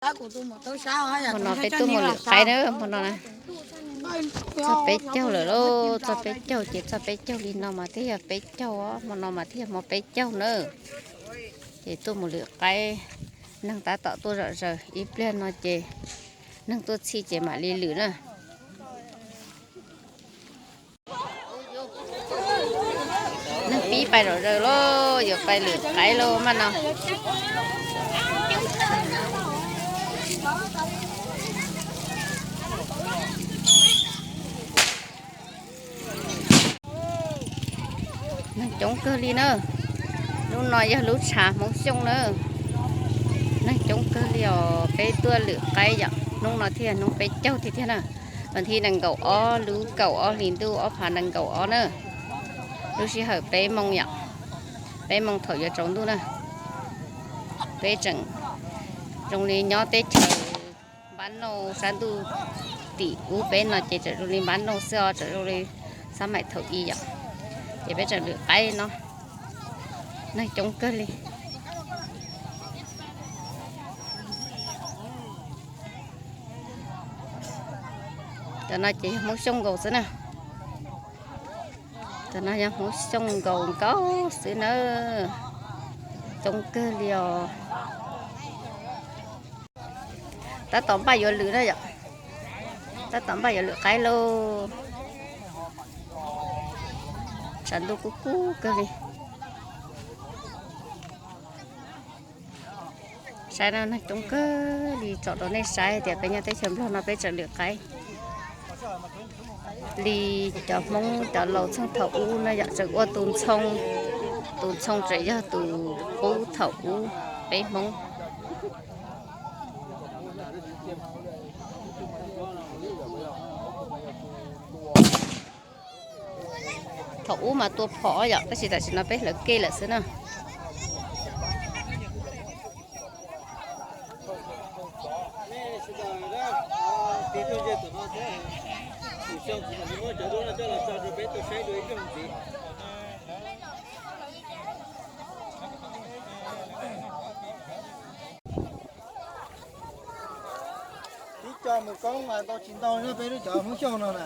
Hmo no peb tuaj mus lwm qaib na, hmo no na. Txog peb caug lawm lauj, txog peb caug ces txog peb caug li no mas thiaj yog peb caug os, hmo no mas thiaj yog hmo peb caug na. Ces tuaj mus lwm qaib, neeg tab tom tuaj zom zaws, ib pliag no ces neeg tuaj txhij ces mam li lwm na. Neeg pib pais zom zaws lauj, yuav pais lwm qaib lauj mas no. Neeg coob kawg li na. Lub no yog lub tshav Hmoob Xyooj na. Neeg coob kawg li os, peb tuaj lwm qaib yom, hnub no thiaj hnub peb caug tiag tiag na. Vas thib nees nkaum ob lub kaum ob hlis ntuj ob phav nees nkaum ob na. Lub sij hawm peb moo yom, peb moo thaum yuav tsaus ntuj na. Peb tseem zoo li nyob teb chaws npab nauj sab ntuj tim ub peb no ces tseem zoo li npab nauj xwb os, tseem zoo li xab maim thaum i yom. Ces peb tseem lwm qaib no, neeg coob kawg li. Cov no ces yog Hmoob Xyooj nkaus xwb na. Cov no yog Hmoob Xyooj nkaus nkaus xwb na. Coob kawg li os. Tab tom npaj yuav lwm na yom. Tab tom npaj yuav lwm qaib lauj. Tshav ntuj kub kub kawg li. Saib no neeg coob kawg li, tsom rau nej saib tias peb nyob teb chaws Nplog no peb tseem lwm qaib li cov Hmoob cov laus txheej thaum ub na yom, tseem ua tus ntxhoo, tus ntxhoo tseem yog tus qub thaum ub peb Hmoob. Thaum ub mas tua phom yom, tab sis tam sim no peb hlawv kej lawm xwb na. Tib co mus koob mas tau tsis ntau na, peb lub cov Hmoob Xyooj no na.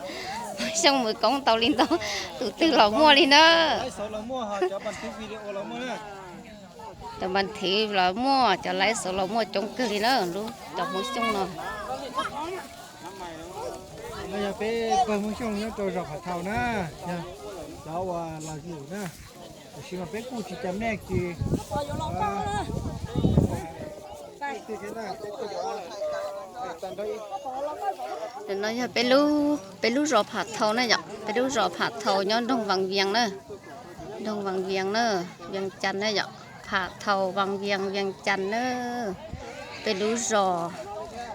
Hmoob Xyooj mus koob tau li ntau, tus twg los muaj li na. Lawv xauv los muaj, ho cov pas thwv video los muaj na. Cov pas thwv los muaj, cov laiv xauv los muaj coob kawg li na, lub cov Hmoob Xyooj no. No yog peb pawg Hmoob Xyooj nyob rau zos Phav Thau na, yog cov uas los ywm na. Tiam sis mas peb kuj tsis cam nej ces no yog peb lub, peb lub zos Phav Thau na yom, peb lub zos Phav Thau nyob nroog Vaj Vias na, nroog Vaj Vias na, Vias Cas na yom, Phav Thau, Vaj Vias, Vias Cas na. Peb lub zos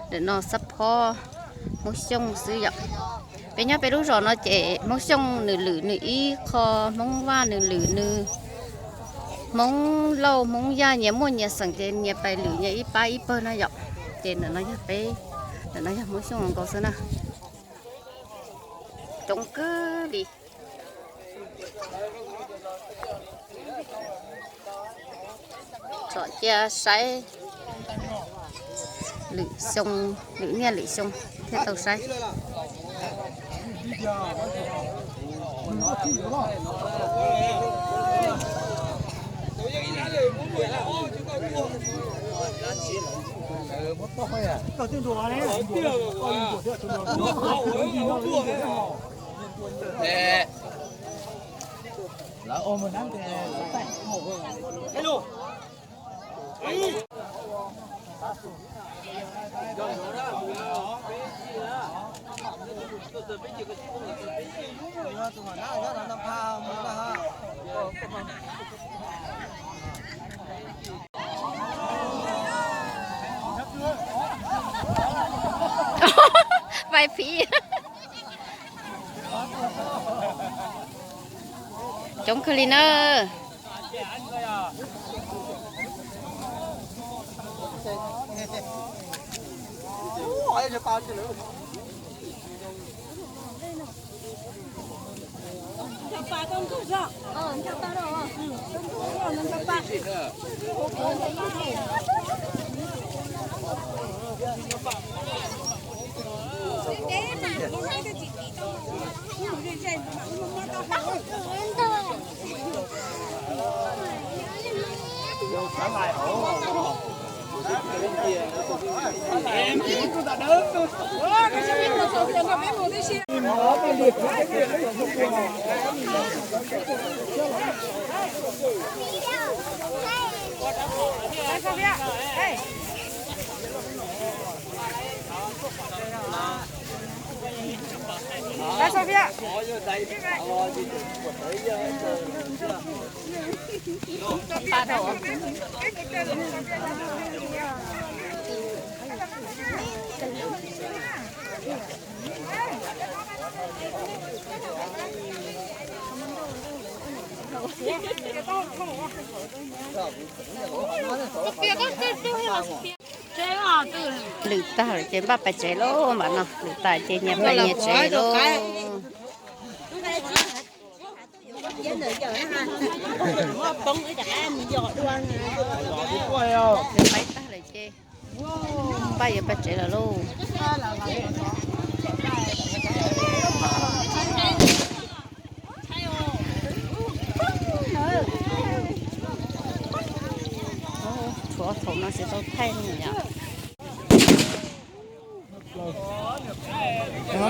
ntawm no xab phob Hmoob Xyooj xwb yom. Peb nyob peb lub zos no ces Hmoob Xyooj nws lwm nws ib qho, Hmoob Vaj nws lwm nws, Hmoob Lauj Hmoob Yaj nyias muaj nyias xeem ces nyias pais lwm nyias ib pab ib pawg na yom. Ces ntawm no yog peb, ntawm no yog Hmoob Xyooj nkaus xwb na. Coob kawg li. Tsom cia saib lwm xyoo, lwm niaj lwm xyoo thiaj tau saib. Vais phiv. Coob kawg li na. Lwm tag lawm ces npaj pais tsev lauj, mam no lwm tag ces nyias pais nyias tsev lauj. Lwm qaib tag lawm ces npaj yuav pais tsev lawm lauj. Tshuav ob thaum no tsis tau thaij li yom. Lwm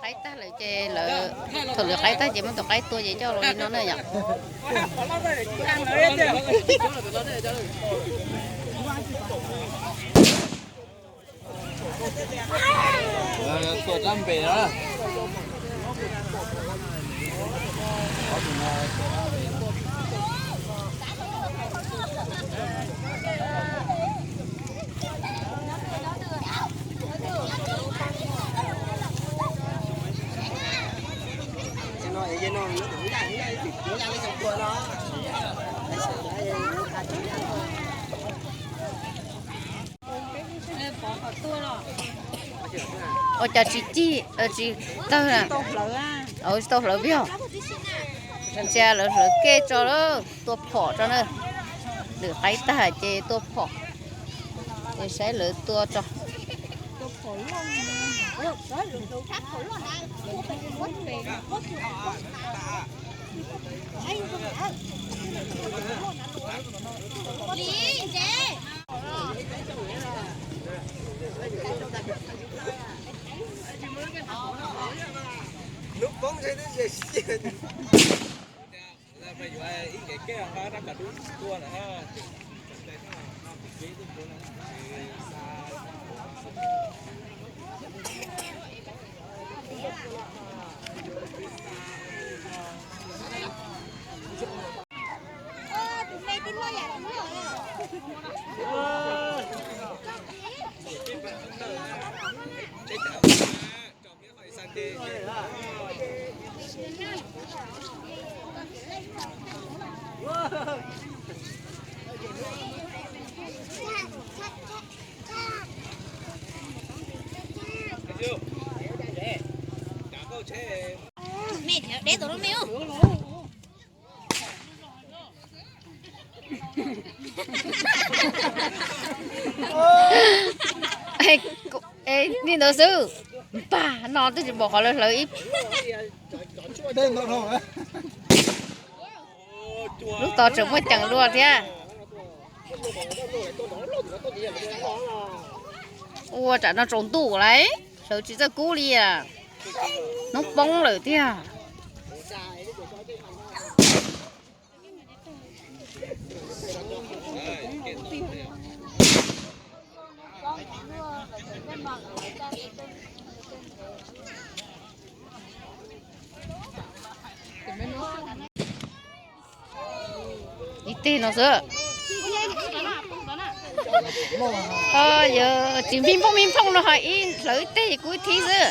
qaib tag lawm ces lawv, thaum lwm qaib tag ces muab tus qaib tua ces coj los li no na yom. Tuaj rab npe na. Ua cas tsis cig, tsis tawg, tsis tau hlawv vij os. Ntsia lawv hlawv kej tso lawm, tua phom tso na. Lwm qaib tag ces tua phom, ces saib lawv tua tso. Li ntawd xwb, npag no twb tsis pom qhov lawv hlawv ib. Lub tod tseem muaj ceem dua thiab. Ua tsam no tsaus ntuj lawm, sawv tsis txawj kub li. Hnub poob lawm tiag. Ib teg no xwb. Yog tsis me phooj me phooj no ho ib hlawv ib teg kub ib thib xwb.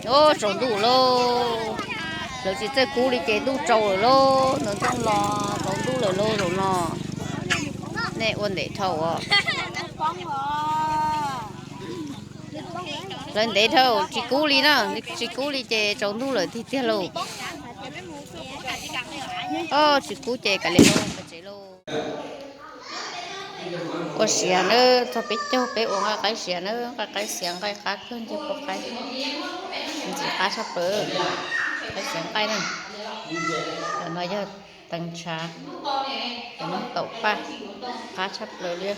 Ub, tsaus ntuj lauj. Lawv tsis txawj kub li ces ntuj tsaus lawm lauj, nws ntxooj los tsaus ntuj lawm lauj zaum no. Nej ua ntev dhau os. Lawv ntev dhau tsis kub li na, tsis kub li ces tsaus ntuj lawm tiag tiag lauj. Os, tsis kub ces kav liam lauj, pais tsev lauj. Ua siav nawb, txog peb caug peb ua nqaij qaib siav nawb, nqaij qaib siav nqaij qab kawg ncaig pua qaib, ntxim qab tshaj plaws, qaib siav nqaij na. Cov no yog teev tshav, cov no taum paj, qab tshaj plaws li.